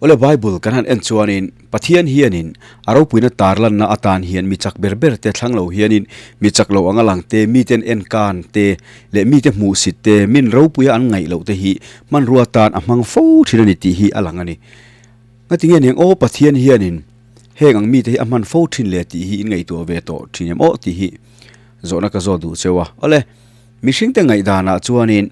Awle Bible kan han en chuanin Pathian hianin a ropuina tarlanna atan hian mi chak ber ber te thlang lo hianin mi chak lo anga lang te, miten en kan te leh mite hmuhsit te, min ropuia an ngaih loh te hi hmanrua atan a hmang fo thin a ni tih hi a lang a ni. Ngatinge niang aw Pathian hianin heng ang mite hi a hman fo thin le tih hi in ngaihtuah ve tawh thin em aw tih hi zawhna ka zawt duh cheu a. Awle mihringte ngaihdanah chuanin.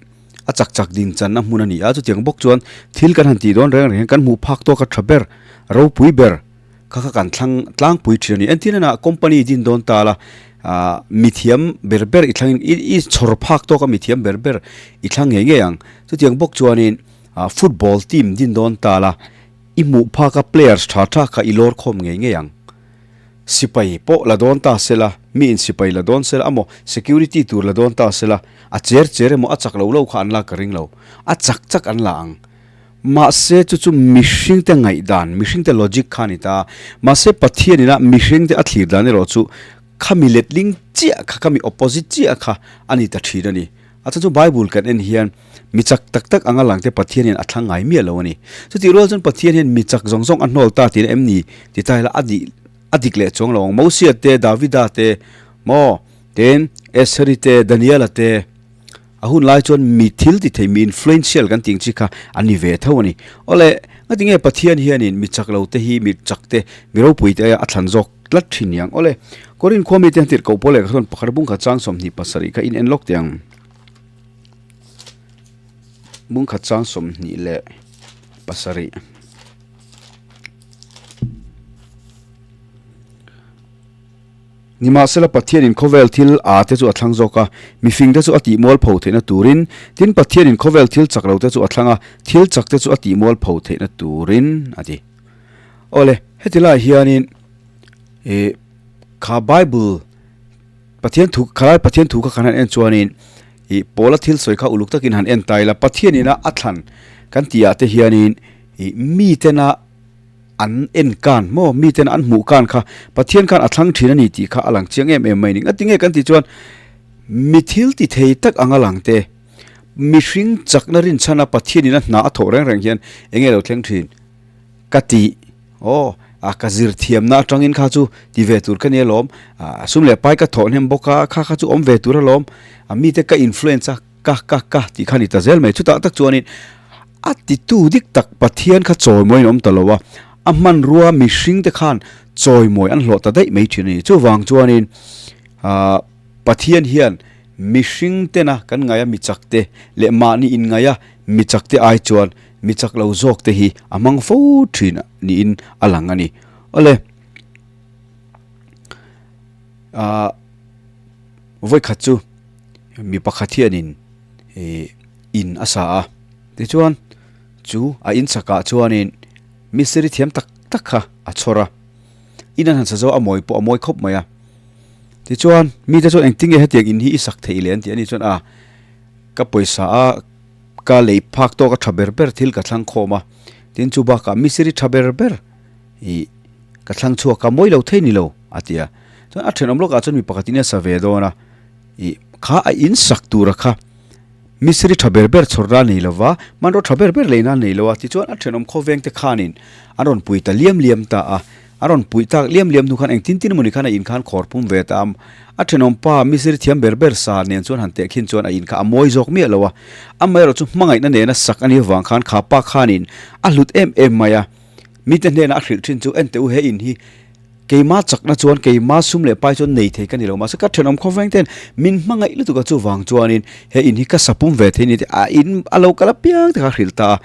A chak chak din channa hmun a ni a, chutiang bawk chuan thil kan han tih dawn reng reng hian kan hmuh phak tawk a tha ber, ropui ber kha kha kan thlang tlangpui thin a ni. Entir nana company din dawn ta la, ah mithiam ber ber i thlangin i i chhawr phak tawk a mithiam ber ber i thlang ngei ngei ang. Chutiang bawk chuanin ah football team din dawn ta la, i hmuh phak a players tha tha kha i lawr khawm ngei ngei ang. Sipai pawh la dawn ta sela, mi in sipai la dawn sela amaw security tur la dawn ta sela, a cher cher emaw a chak lo lo kha an lak ka ring lo, a chak chak an la ang. Mahse chu chu mihring te ngaihdan, mihring te logic kha a ni ta. Mahse Pathian ina mihring te a thlir dan erawh chu khami letling chiah kha, khami opposite chiah kha a ni ta thin a ni. A chhan chu Bible kan en hian mi chak tak tak anga langte Pathian hian a thlang ngai miah lo a ni. Chutih rual chuan Pathian hian mi chak zawng zawng a hnawl ta tiin em ni ti ta ila a dih a dik leh chuang lo ang. Mosia te, Davida te, maw ten Estheri te, Daniela te a hun lai chuan mi thil ti thei mi influential kan tih ang chi kha an ni ve tho a ni. Awle ngatinge Pathian hianin mi chak lo te hi mi chak te mi ropui te a thlan zawk tlat thin ni ang. Awle Korin khua mite an tirh koh pawh leh kha chuan pakhat bung khat chang 27 kha in en lawk teh ang. Bung khat chang 27. Nimahsela Pathianin khawvel thil a te chu a thlang zawk a, mifing te chu a tihmual pho theihna turin, tin Pathianin khawvel thil chak lo te chu a thlang a, thil chak te chu a tihmual pho theihna turin a ti. Awle, heti lai hianin ih kha Bible Pathian thu khalai Pathian thu kha kan han en chuanin ih Paula thil sawi kha uluk takin han en ta ila Pathianina a thlan kan tihah te hianin ih mitena an en kan maw mitena an hmuh kan kha Pathian khan a thlang thin a ni tih kha a lang chiang em em mai a ni. Ngatinge kan tih chuan mi thil ti thei tak anga lang te mihring chakna rinchhana Pathianina hna a thawh reng reng hian eng nge lo thleng thin? Ka ti, Aw, a ka zir thiamna atangin kha chu ti ve tur ka ni alawm, a sum leh pai ka thawh hnem bawk a, kha kha chu awm ve tur alawm, a mite ka influence a, ka ka ka tih kha ni ta zel mai. Chutah tak chuanin a titu dik tak Pathian kha chawimawiin a awm ta lo a, a hmanrua mihring te khan chawimawi an hlawh ta daih mai thin a ni. Chuvang chuanin ah Pathian hian mihring tena kan ngaia mi chak te leh mahni inngaia mi chak te ai chuan Mi chak lo zawk te hi a hmang fo thin niin a lang a ni. Awle, ah vawikhat chu mi pakhat hianin ih in a sa a, tichuan chu a in chakah chuanin mistiri thiam tak tak kha a chhawr a, in an han sa zo a mawi pawh a mawi khawp mai a, tichuan mite chuan engtin nge hetiang in hi i sak theih le an ti a ni chuan a ka pawisa a. Ka lei phak tawk a tha ber ber thil ka thlang khawm a, tin chu bakah misiri tha ber ber ih ka thlang chhuak a mawi lo thei ni lo a ti a. Chuan a thenawm lawkah chuan mi pakhat in a sa ve dawn a, ih kha a in sak tura kha misiri tha ber ber chhawr na nei lova, hmanraw tha ber ber lei na nei lo a, tichuan a thenawm khawveng te khanin an rawn pui ta liam liam ta a. A rawn puih tak liam liam hnu khan engtin tin emawni khan a in khan khawr pum ve ta a, a thenawm pa mizir thiam ber ber sa nen chuan han tehkhin chuan a in kha a mawi zawk miah lo a, amaherawh chu hmangaihna nena sak a nih avang khan kha pa khanin a hlut em em mai a, mite hnena a hrilh thin chu enteh u he in hi keima chakna chuan keima sum leh pai chuan nei thei ka ni lo mahse ka thenawm khawveng ten min hmangaih lutuk a chuvang chuanin he in hi ka sa pum ve thei a ni tih a in a lo kal apiang te kha a hrilh ta a.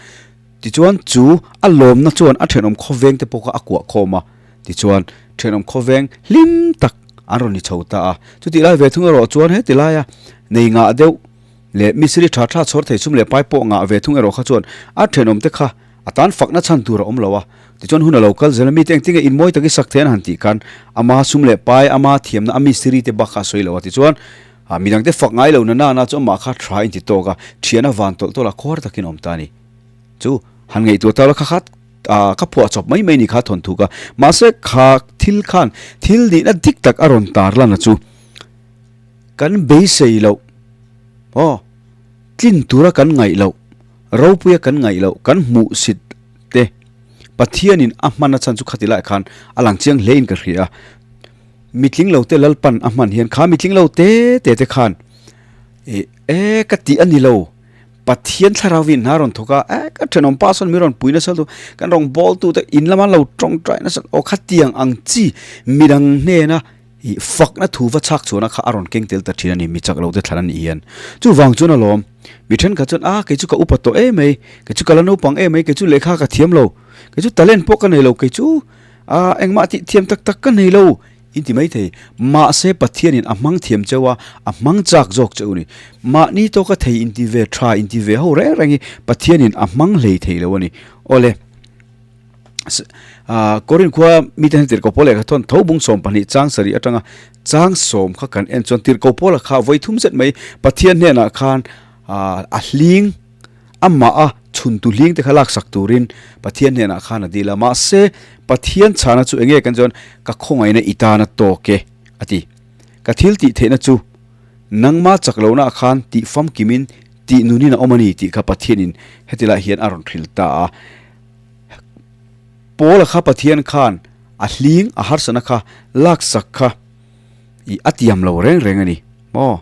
Tichuan chu a lawmna chuan a thenawm khawveng te pawh kha a kuah khawm a, tichuan thenawm khawveng hlim tak an rawn ni chho ta a. Chutih lai ve thung erawh chuan heti laia nei ngah deuh leh misiri tha tha chhawr thei sum leh pai pawh ngah ve thung erawh kha chuan a thenawm te kha a tan fakna chhan tur a awm lo a. Tichuan hun a lo kal zel a, mite engtin nge inmawi tak i sak thei an han tih khan ama sum leh pai, ama thiamna, a misiri te bak kha a sawi lo a. Tichuan midangte fak ngai lo na nana chu amah kha tha inti tawk a, thian a van tawlh tawlh a, khuar takin a awm ta a ni. Chu han ngaihtuah ta la kha khat ah ka phuah chawp mai mai ni kha thawn thuk a, mahse kha thil khan thil nihna dik tak a rawn tar lan a chu kan beisei loh aw tlin tura kan ngaih loh ropuia kan ngaih loh kan hmuhsit te. Pathianin a hman a chhan chu khati laiah khan a lang chiang hlein ka hria a. Mitling lo te Lalpan a hman hian kha mitling lo te te te khan ih e ka tih a ni lo, Pathian thlarau in hna rawn thawk a, e ka thenawm pa sawn mi rawn pui nasa lutuk, kan rawn bawl tu te in lama lo tawngtai nasa aw khatiang ang chi midang hnena ih fakna thu va chhak chhuahna kha a rawn keng tel ta thin a ni, mi chak lo te thlan a nih hian. Chuvang chuan alawm, mi thenkhat chuan a kei chu ka upa tawh em mai, kei chu ka la naupang em mai, kei chu lehkha ka thiam lo, kei chu talent pawh ka nei lo, kei chu ah engmah tih thiam tak tak ka nei lo in ti mai thei. Mahse Pathianin a hmang thiam cheu a, a hmang chak zawk cheu a ni. Mahni tawka thei in ti ve, tha in ti ve ho reng reng hi Pathianin a hmang hlei thei lo a ni. Awle. Ah Korin khua mite hian tirhkoh pawl lehkha thawn tho bung 12 chang sarih atanga chang sawm kha kan en chuan tirhkoh pawla kha vawi thum zet mai Pathian hnenah khan ah a hling amah a chhuntu hling te kha laksak turin Pathian hnenah khan a dil a, mahse Pathian chhana chu enge kan chuan ka khawngaihna i tan a tawk e a ti. Ka thil tih theihna chu nangma chak lohna ah khan tih famkimin tih nunin a awm a ni tih kha Pathianin heti lai hian a rawn hrilh ta a. Paula kha Pathian khan a hling a harsatna kha laksak kha i a tiam lo reng reng a ni maw?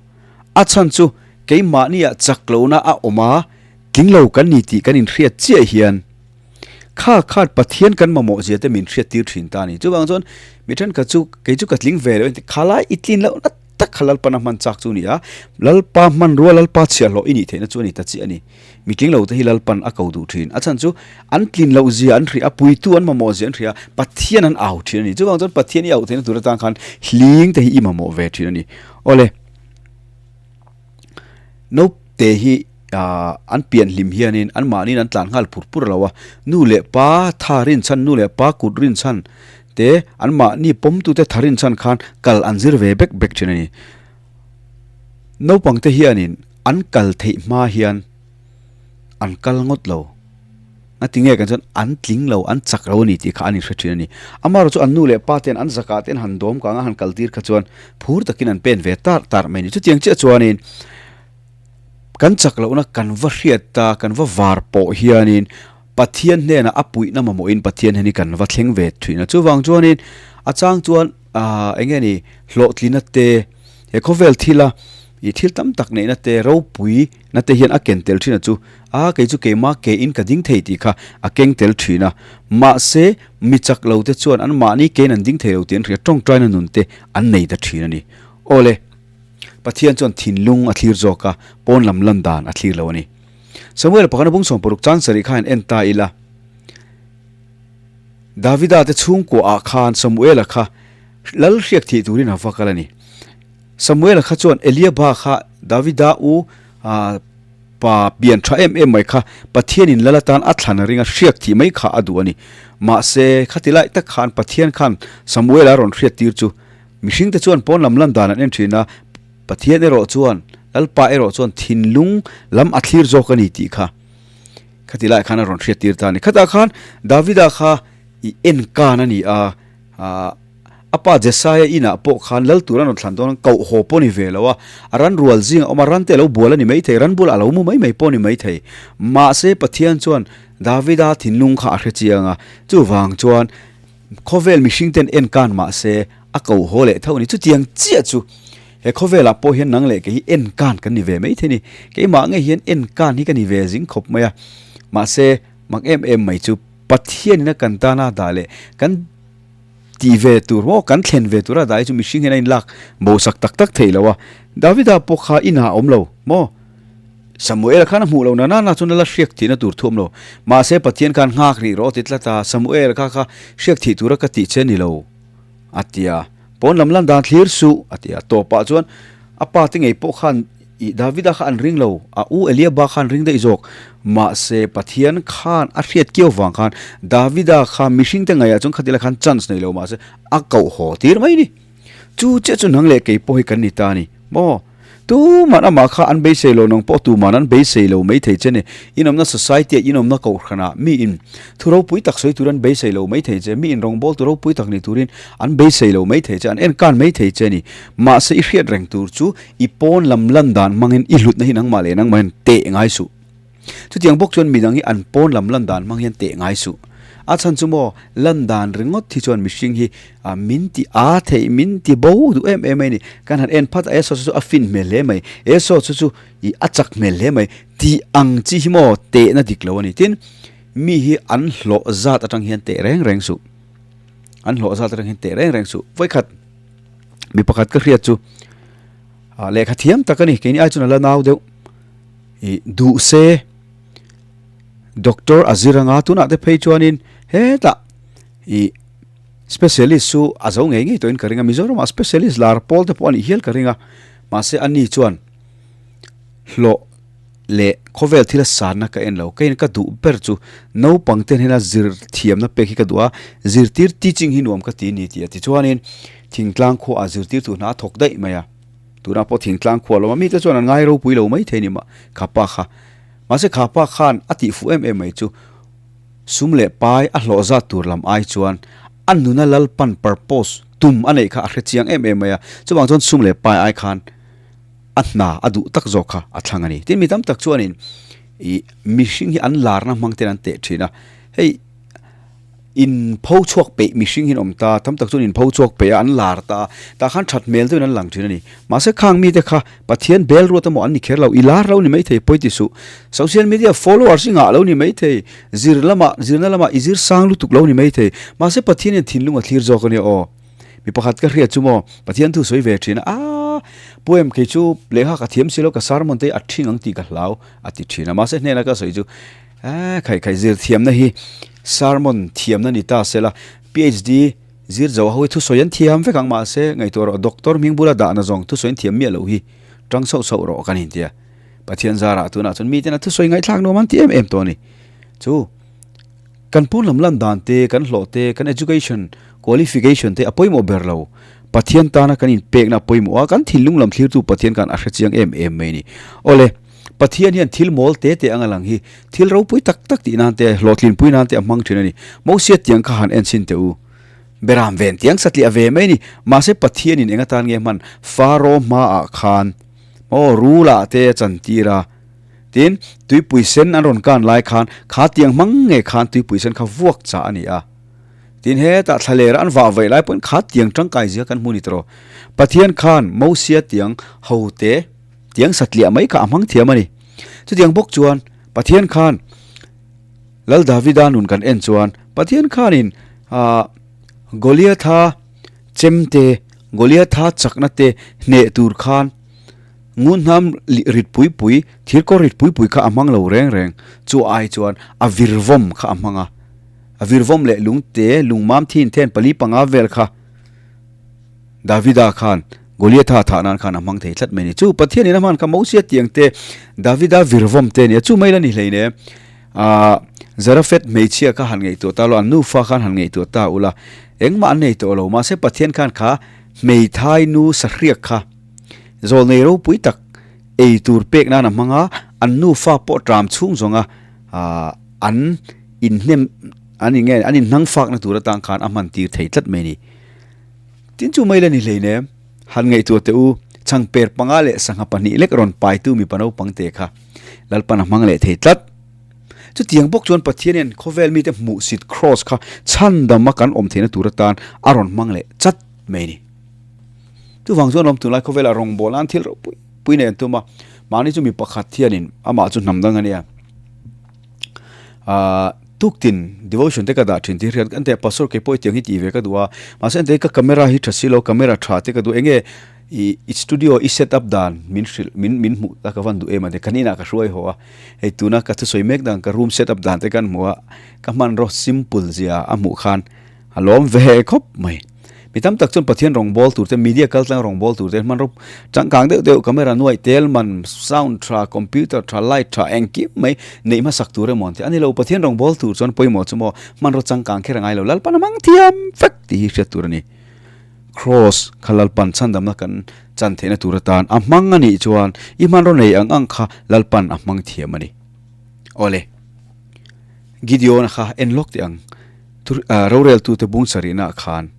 A chhan chu keimahniah chak lohna a awm a, tling lo kan ni tih kan inhriat chiah hian kha khan Pathian kan mamawh zia te min hriat tir thin ta a ni. Chuvang chuan mi thenkhat chu kei chu ka tling ve lo engti khalai i tlin loh nat tak kha Lalpan a hman chak chu a ni a, Lalpa hmanrua Lalpa chhiahhlawh i nih theihna chu a ni ta chiah a ni. Mi tling lo te hi Lalpan a ko duh thin. A chhan chu an tlin loh zia an hria a, puitu an mamawh zia an hria a, Pathian an au thin a ni. Chuvang chuan Pathian i auh theihna tur atang khan hling te hi i mamawh ve thin a ni. Awle, naute hi an pian hlim hianin anmahniin an tlan nghal pur pur lo a, nu leh pa tha rinchhan, nu leh pa kut rinchhan te anmahni pawmtute tha rinchhan khan kal an zir ve bek bek thin a ni. Naupangte hianin an kal theih hma hian an kal ngawt lo. Ngati nge kan chuan an tling lo, an chak lo a ni tih kha an inhre thin a ni. Amaherawhchu an nu leh pa ten an zakah te an han dawm kang a han kal tir kha chuan phur takin an pen ve tar tar mai a ni. Chutiang chiah chuanin kan chak lohna kan va hriat ta, kan va var pawh hianin Pathian hnenah a puihna mamawhin Pathian hian hi kan va thleng ve thin a. Chuvang chuanin a chang chuan aah eng nge ni hlawhtlina te he khawvel thila ih thil tam tak neihna te ropui na te hian a ken tel thin a chu a kei chu keimah ke in ka ding thei tih kha a keng tel thin a. Mahse mi chak lo te chuan an mahni kein an ding thei lo tih an hria tawngtaina nun te an nei ta thin a ni. Awle Pathian chuan thinlung a thlir zawk a pawn lam lan dan a thlir lo a ni. Samuel pakhat a bung 60 chang sarih kha han en ta ila. Davida te chhungkua ah khan Samuela kha lal hriak thih turin a va kal a ni. Samuela kha chuan Eliaba kha Davida u pa pian tha em em mai kha Pathianin lal atan a thlan a ring a hriak thih mai kha a duh a ni. Mahse khati lai tak khan Pathian khan Samuela rawn hriat tir chu mihring te chuan pawn lam lan dan an en thin a, Pathian erawh chuan Lalpa erawh chuan thinlung lam a thlir zawk a ni tih kha khati laiah khan a rawn hriat tir ta a ni. Khatah khan Davida kha i en kan a ni a, a pa Jesaia inah pawh khan lal tur an rawn thlan dawn a, koh haw pawh a ni ve lo a, a ran rual zingah a awm a, ran te a lo bual a ni maithei, ran bulah a lo mu mai mai pawh a ni maithei. Mahse Pathian chuan Davida thinlung kha a hre chiang a, chuvang chuan Khawvel mihring ten en kan mah se a ko haw leh tho a ni. Chutiang chiah chu he khawvelah pawh hian nang leh kei hi en kan kan ni ve mai thei a ni. Keimah ngei hian en kan hi ka ni ve zing khawp mai a. Mahse mak em em mai chu Pathianin a kan tana dah leh kan tih ve tur maw kan thlen ve tura dah hi chu mihring hian a inlak bosak tak tak thei lo a. Davida pawh kha inah a awm lo maw? Samuel khan a hmuh loh nana na chuan a la hriak thihna tur thu awm lo. Mahse Pathian khan nghak rih rawh a ti tlat a, Samuel kha kha hriak thih tura ka tih che ni lo a ti a. Pawn lam lan dan thlir suh a ti a. Tawpah chuan a pa te ngei pawh khan ih Davida kha an ring lo, a u Eliaba khan ring daih zawk. Mahse Pathian khan a hriat kiau vang khan Davida kha mihring te ngaihah chuan khatila khan chance nei lo mahse a koh haw tir mai ni. Chu chiah chu nang leh kei pawh hi kan ni ta a ni maw? Tuman amah kha an beisei lo nang pawh tuman an beisei lo mai thei che ni. Inawmna society ah inawmna kohhranah mi in thu ropui tak sawi tur an beisei lo mai thei che, mi in rawngbâwl tu ropui tak ni turin an beisei lo mai thei che, an enkan mai thei che ni. Mahse i hriat reng tur chu i pawn lam lan dan hmangin i hlutna hi nangmah leh nangmah hian teh ngai suh. Chutiang bawk chuan midang hi an pawn lam lan dan hmang hian teh ngai suh. A chhan chu maw lan dan ringawt hi chuan mihring hi min ti a theih, min ti bo duh em em mai a ni. Kan han en phat a, e saw chu chu a fin hmel hle mai, e saw chu chu ih a chak hmel hle mai tih ang chi hi maw tehna dik lo a ni. Tin, mi hi an hlawh zat atang hian teh reng reng suh. An hlawh zat atang hian teh reng reng suh. Vawikhat mi pakhat ka hriat chu lehkha thiam tak a ni, keini ai chuan a la nau deuh. Ih duh se Doctor a zir anga tunah te phei chuanin hetah ih specialist chu a zo ngei ngei tawhin ka ring a, Mizoramah specialist lar pawl te pawh a nih hial ka ring a, mahse ani chuan hlawh leh khawvel thila sanna ka en lo, keiin ka duh ber chu naupang te hnena zir thiamna pek hi ka duh a, zirtir teaching hi nuam ka ti a ni tih a ti chuanin thingtlang khuaah zirtirtu hna a thawk daih mai a, tunah pawh thingtlang khua lawm a mite chuan an ngai ropui lo maithei a ni mah kha pa kha. Mahse kha pa khan a tih fuh em em mai chu sum leh pai a hlawh zat tur lam ai chuan a nuna Lalpan purpose, tum a neih kha a hre chiang em em mai a, chuvang chuan sum leh pai ai khan a hna a duh tak zawk kha a thlang a ni. Tin mi tam tak chuanin ih mihring hi an larna hmang ten an teh thin a, hei In pho chhuak peih mihring hi an awm ta, tam tak chuan in pho chhuak peih a, an lar ta a, tah khan that hmel deuhin an lang thin a ni. Mahse khang mite kha Pathian bel ruat emaw an ni kher lo, i lar lo ni maithei pawi ti suh. Social media followers i ngah lo ni maithei, zir lamah, zirna lamah i zir sang lutuk lo ni maithei. Mahse Pathian hian thinlung a thlir zawk a nia aw. Mi pakhat ka hriat chu maw, Pathian thu sawi ve thin a, aaa poem kei chu lehkha ka thiam si lo, ka sermon te hi a thing ang tih ka hlau a ti thin a. Mahse hnena ka sawi chu Eeh khaih khaih zir thiamna hi sermon thiamna ni ta sela PhD zir zo ho hi thusawi an thiam vek ang mahse ngaihtuah rawh doctor hming bula dahna zawng thusawi an thiam miah loh hi tang sauh sauh rawh kan intia Pathian zarah tunah chuan miten a thusawi ngaihthlak nuam an ti em em tawh a ni chu kan pawn lam lan dan te kan hlawh te kan education qualification te a pawimawh ber lo Pathian tana kan inpekna a pawimawh a kan thinlung lam thlirtu Pathian khan a hrechiang em em mai a ni awle. Pathian hian thil mawl te te anga lang hi thil ropui tak tak tih nan te, hlawhtlinpui nan te a hmang thin a ni. Mosia tiang kha han en chhin teh u. Beram ven tiang satliah ve mai a ni. Mahse Pathianin eng atan nge hman Faro hmaah khan maw rulah te a chantir a. Tin, tuipui sen an rawn kan lai khan kha tiang hmang nge khan tuipui sen kha vuak chah a ni a. Tin, hetah thlalera an vah vaih lai pawhin kha tiang tangkai zia kan hmu ni tawh. Pathian khan Mosia tiang ho te. Tiang satliah mai kha a hmang thiam a ni. Chutiang bawk chuan Pathian khan Lal Davida nun kan en chuan Pathian khanin ah Goliatha chem te, Goliatha chakna te hneh tur khan ngunhnam rit pui pui, thirkawr rit pui pui kha a hmang lo reng reng. Chu ai chuan a virvawm kha a hmang a. A virvawm leh lungte, lungmam thin then pali panga vel kha. Davida khan Goliatha thah nan khan a hmang thei tlat mai a ni. Chu Pathian in a hman kha Mosia tiang te, Davida virvawm te a ni a, chu mai la ni hlein e. Aah Zarafeth hmeichhia kha han ngaihtuah ta lo, an nufa khan han ngaihtuah ta ula, engmah an nei tawh lo. Mahse Pathian khan kha hmeithai nu sahriak kha zawlnei ropui tak ei tur pek nan a hmang a, an nufa pawh tram chhung zawnga aah an inhnem an eng nge an inhnang fakna tur atang khan a hman tir thei tlat mai a ni. Tin chu mai la ni hleinem, han ngaihtuah teh u, chhangper panga leh sangha pahnih lek rawn paitu mipa naupang te kha Lalpan a hmang leh thei tlat. Chutiang bawk chuan Pathian hian khawvel mite hmuhsit Kraws kha chhandama kan awm theihna tur atan a rawn hmang leh chat mai a ni. Chuvang chuan awm tunlai khawvelah rawngbawlna an thil ropui pui nei an tum a, mahni chu mi pakhat hianin amah chu hnam dang a nia. Ahh tuktin devotion te ka dah thin tih hriat ente pastor kei pawh hetiang hi tih ve ka duh a mahse ente ka camera hi tha silo camera tha te ka duh enge ih i studio i set up dan min hrilh min min hmuh ta ka van duh em a ti kan inah ka hruai haw a hei tuna ka thusawi mek dan ka room set up dan te kan hmu a ka hmanraw simple zia a hmuh khan A lawm ve khawp mai. Mi tam tak chuan Pathian rawngbâwl tur te, media kal tlang rawngbâwl tur te hmanraw changkang deuh deuh, camera nuaih tel man, sound tha, computer tha, light tha engkim mai neih hmasak tur emaw an ti. A ni lo, Pathian rawngbâwl tur chuan pawimawh chu maw hmanraw changkang kher a ngai lo, Lalpan a hmang thiam vek tih hi hriat tur a ni. Kraws kha Lalpan chhandamna kan chan theihna tur atan a hmang a nih chuan i hmanraw nei ang ang kha Lalpan a hmang thiam a ni. Awle, Gideon-a kha en lawk teh ang. Roreltute bung sarihnaah khan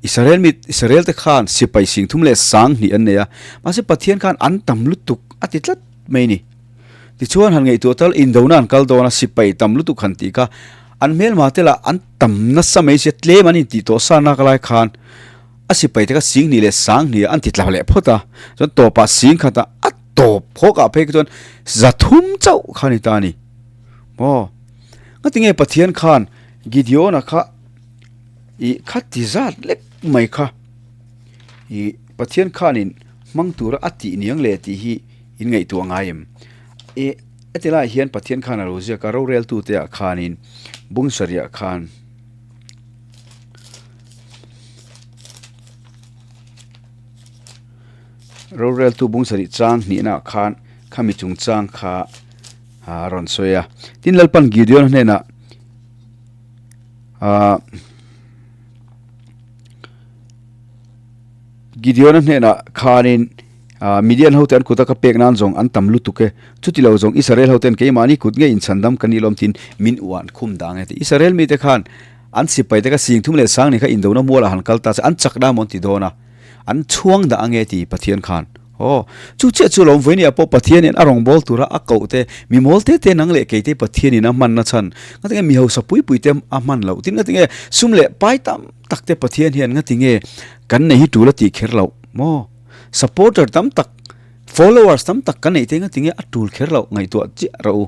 Israel mi Israel te khan sipai singthum leh sanghnih an nei a, mahse Pathian khan an tam lutuk a ti tlat mai a ni. Tichuan han ngaihtuah tal indona an kal dawn a, sipai tam lutuk han tih kha An hmelma te lah an tam nasa mai sia tlem an intih tawh sa nak lai khan a sipai te kha singhnih leh sanghnih ah an ti tla leh phawt a, chuan tawpah singkhatah a tawp phawkah phei kha chuan zathum chauh kha a ni ta a ni. Maw? Ngatinge Pathian khan Gideon-a kha ih kha ti zat lek mai kha ih Pathian khanin hmang tura a tih niang le tih hi in ngaihtuah ngai em? Ih heti laiah hian Pathian khan a lo ziak a, roreltute ah khanin bung sarih ah khan roreltu bung sarih chang hnihna ah khan khami chungchang kha a rawn sawi a. Tin Lalpan Gideon hnenah ah Gideon hnenah khanin ah Midian hote an kuta ka pek nan zawng an tam lutuk e. Chuti lo zawng Israel hoten keimahni kut nge inchhandam ka nih lawm tin min uan khum dang e ti. Israel mite khan an sipai te kha singthum leh sang ni kha indona mualah han kal ta che an chak da maw an ti dawn a. An chhuang dah ange ti Pathian khan. Aw, chu chiah chu lawm vawinia pawh Pathianin a rawngbâwl tura a koh te, mi mawl te te nang leh kei te Pathianin a hmanna chhan, ngatinge mi hausa pui pui te a hman loh, tin ngatinge sum leh pai tam tak te Pathian hian ngatinge kan nei hi tul a tih kher loh maw? Supporter tam tak, followers tam tak kan neih te ngatinge a tul kher loh ngaihtuah chiah rawh u.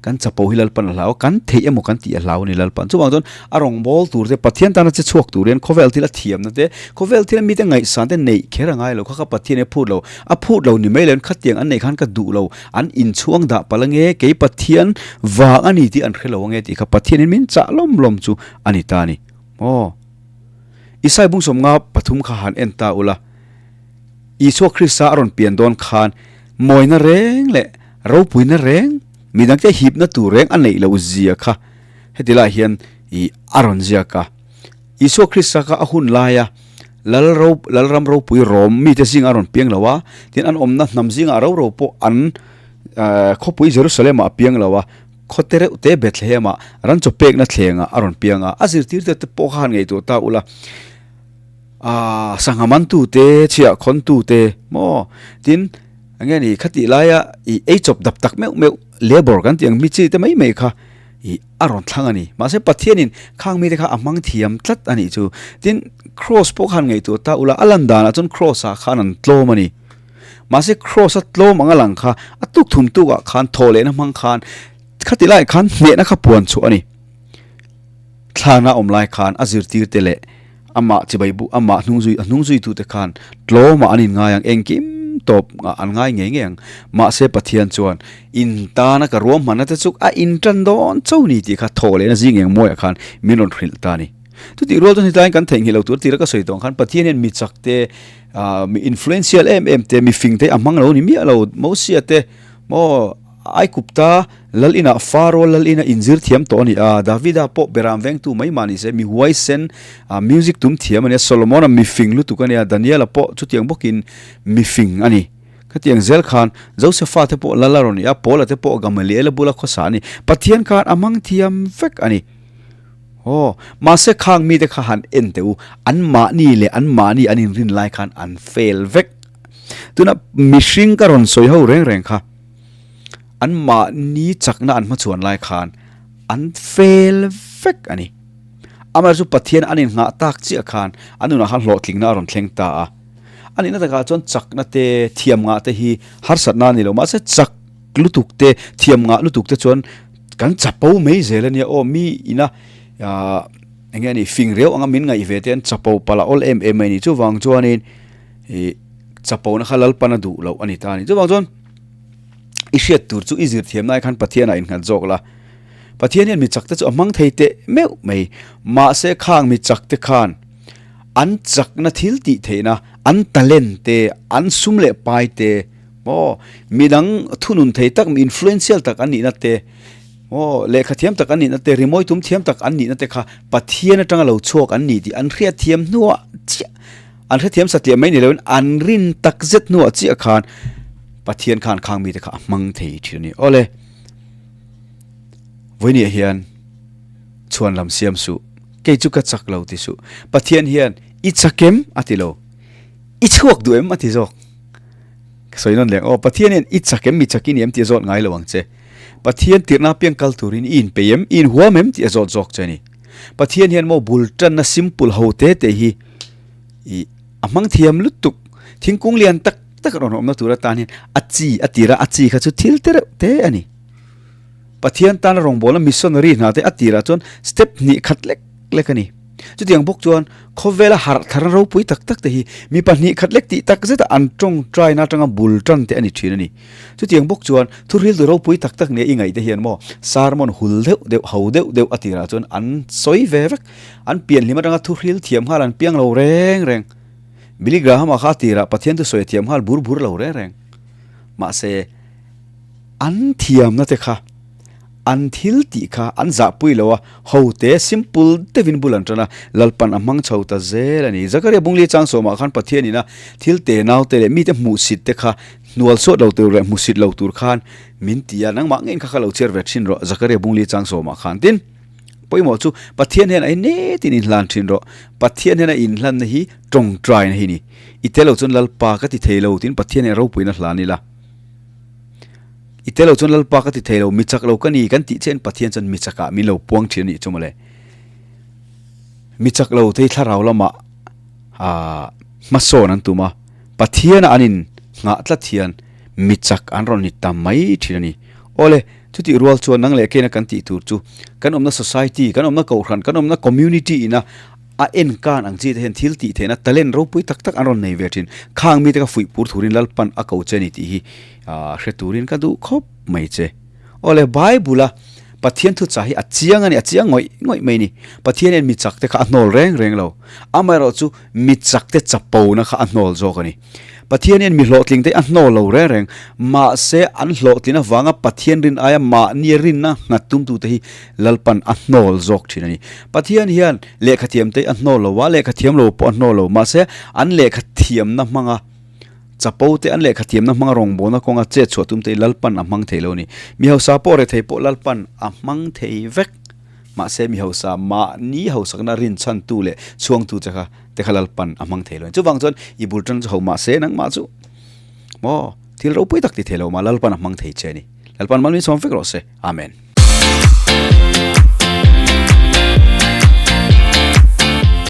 Kan chapo hi Lalpan a hlau a, kan theih emaw kan tih a hlau a ni Lalpan. Chuvang chuan a rawngbâwl tur te, Pathian tana che chhuak tur hian khawvel thil a thiamna te, khawvel thila mite ngaihsan te neih kher a ngai lo. Kha kha Pathian hi a phut lo, a phut lo ni mai lo in khatiang an neih khan ka duh lo, an inchhuang dah palh ange, kei Pathian vang a ni tih an hre lo ange tih kha Pathianin min chah lawm lawm chu a ni ta a ni. Aw. Isai bungsawmnga pathum kha han en ta ula. Isua Krista a rawn pian dawn khan mawina reng leh ropuina reng, midangte hipna tur reng a neih loh zia kha heti lai hian ih a rawn ziak a. Isua Krista kha a hun laia Lal ro Lalram ropui Rom mite zinga a rawn piang lo a, tin an awmna hnam zingah ro ro pawh an eh khawpui Jerusalem ah a piang lo a, khawte reuh te Bethlehem ah ran chaw pekna thlengah a rawn piang a, a zirtirte te pawh kha han ngaihtuah ta ula. Aaa sangha mantu te chhiah khawntu te maw tin eng nge ni khatih laia ih ei chawp dap tak meuh meuh labour kan tih ang mi chi te mai mai kha ih a rawn thlang a ni mahse Pathianin khang mite kha a hmang thiam tlat a nih chu tin cross pawh khan ngaihtuah ta ula a lan danah chuan cross ah khan an tlawm a ni mahse cross a tlawm ang a lang kha a tuk thum tuk ah khan thaw lehna hmang khan khatih laiah khan hnehna kha puan chhuah a ni. Thlana awm lai khan a zirtirte leh amah chibai bu amah hnung zui a hnung zuitute khan tlawmah an inngai ang, engkim tawp an ngai ngei ngei ang. Mahse Pathian chuan in tana ka ruahmanna te chu a intan dawn cho ni tih kha thaw lehna zing eng mawiah khan min rawn hrilh ta a ni. Chutih rual chuan hetlaiin kan theihnghilh lo tur tira ka sawi tawh ang khan Pathian hian mi chak te, mi influential em em te, mi fing te a hmang lo ni miah lo. Mosia te maw Aikupta lal inah Faro lal ina inzir thiam tawh a ni a, Davida pawh beram vengtu mai mah ni se, mi huaisen, music tum thiam a ni a, Solomona mi fing lutuk a ni a, Daniela pawh chutiang bawkin mi fing a ni. Khatiang zel khan Josefa te pawh lal a rawn ni a, Paula te pawh Gamaliela bula khawsa a ni. Pathian khan a hmang thiam vek a ni. Aw, mahse khang mite kha han en teh u, anmahni leh anmahni an inrin lai khan an fail vek. Tuna mihring ka rawn sawi ho reng reng kha an mahni chakna an hmachhuan lai khan an fel vek a ni. Amaherawhchu chu Pathian an inngah tak chiah khan an nunah khan hlawhtlingna a rawn thleng ta a. A nihna takah chuan chakna te, thiam ngah te hi harsatna a ni lo. Mahse chak lutuk te, thiam ngah lutuk te chuan kan chapo mai zel a nia aw. Mi ina ah eng nge a ni fing riau anga min ngaih ve te an chapo palh a awl em em mai a ni. Chuvang chuanin Ih chapona kha Lalpan a duh loh a ni ta a ni. Chuvang chuan i hriat tur chu i zir thiam lai khan Pathianah innghat zawk la. Pathian hian mi chak te chu a hmang thei teh meuh mai. Mahse khang mi chak te khan an chakna thil tih theihna, an talent te, an sum leh pai te, maw midang thunun thei tak, mi influential tak an nihna te, maw lehkha thiam tak an nihna te, rimawi tum thiam tak an nihna te kha Pathian atanga lo chhuak an ni tih an hriatthiam hnuah chiah An hrethiam satliah mai ni loin an rin tak zet hnuah chiah khan Pathian khan khang mite kha a hmang thei thin a ni. Awle, vawinia hian chhuan lam siam suh, kei chu ka chak lo ti suh. Pathian hian i chak em a ti lo, i chhuak duh em a ti zawk. Ka sawi nawn leh ang aw, Pathian hian i chak em, mi chak i ni em tih a zawt ngai lo ang che. Pathian tirhna apiang kal turin i inpeih em, i inhuam em tih a zawt zawk che a ni. Pathian hian maw bul tanna simple ho te te hi i a hmang thiam lutuk. Thingkung lian tak tak rawn awmna tur atan hian a chi a tir a, a chi kha chu thil te reuh te a ni. Pathian tana rawngbawlna missionary hna te a tirah chuan step hnih khat lek lek a ni. Chutiang bawk chuan khawvela harh tharna ropui tak tak te hi mi pahnih khat lek tih tak zeta an tawngtaina atanga bul tan te a ni thin a ni. Chutiang bawk chuan thuhriltu ropui tak tak nia i ngaih te hian maw sermon hul deuh deuh, ho deuh deuh a tirah chuan an sawi ve vek. An pianhlim atanga thuhril thiam nghal an piang lo reng reng. Billy Graham-a kha a tirah Pathian thusawi a thiam nghal bur bur lo reng reng. Mahse. An thiamna te kha, an thil tih kha an zahpui lo a, ho te simple deuhin bul an tan a, Lalpan a hmang chho ta zel a ni. Zakaria Bungli chang sawmah khan Pathianin a thil te naute leh mite hmuhsit te kha hnual suat lo tur leh hmuhsit lo tur khan min ti a, nangmah ngeiin kha kha lo chhiar ve thin rawh Zakaria Bungli chang sawmah khan. Tin, pawimawh chu Pathian hian a innetin inhlan thin rawh. Pathian hian a inhlanna hi tawngtaina hi a ni. I tel lo chuan Lalpa ka ti thei lo tiin Pathian hian ropuina hlan ila. I tel lo chuan Lalpa ka ti thei lo, mi chak lo ka ni kan tih chiahin Pathian chuan mi chakah min lo puang thin a nih chu mawle. Mi chak lo te hi thlarau lamah aah hmasawn an tum a, Pathiana an in nghah tlat hian mi chak an rawn ni ta mai thin a ni. Awle, chutih rual chuan nang leh keina kan tih tur chu kan awmna society, kan awmna kohhran, kan awmna community ina A en kan ang chi te hian thil tih theihna talent ropui tak tak an rawn nei ve thin. Khang mite ka fuih pur turin Lalpan a ko che ni tih hi hre turin ka duh khawp mai che. Awle Bible a Pathian thuchah hi a chiang a ni, a chiang ngawih ngawih mai ni. Pathian hian mi chak te kha a hnawl reng reng lo. Amaherawh chu mi chak te chapona kha a hnawl zawk a ni. Pathian hian mi hlawhtling te a hnawl lo reng reng. Mahse an hlawhtlin avanga Pathian rin aia mahnia rinna nghat tumtute hi Lalpan a hnawl zawk thin a ni. Pathian hian lehkhathiam te a hnawl lo a, lehkhathiam lo pawh a hnawl lo. Mahse an lehkhathiamna hmanga chapo te, an lehkhathiamna hmanga rawngbawlna kawnga chet chhuah tum te hi Lalpan a hmang thei lo a ni. Mi hausa pawh rethei pawh Lalpan a hmang thei vek. Mahse mi hausa mahni hausakna rinchhantu leh chhuangtu che kha te kha Lalpan a hmang thei lo a ni. Chuvang chuan i bul tan chu ho mahse nangmah chu maw thil ropui tak ti thei lo mah Lalpan a hmang thei che a ni. Lalpan mal min sawm vek rawh se. Amen.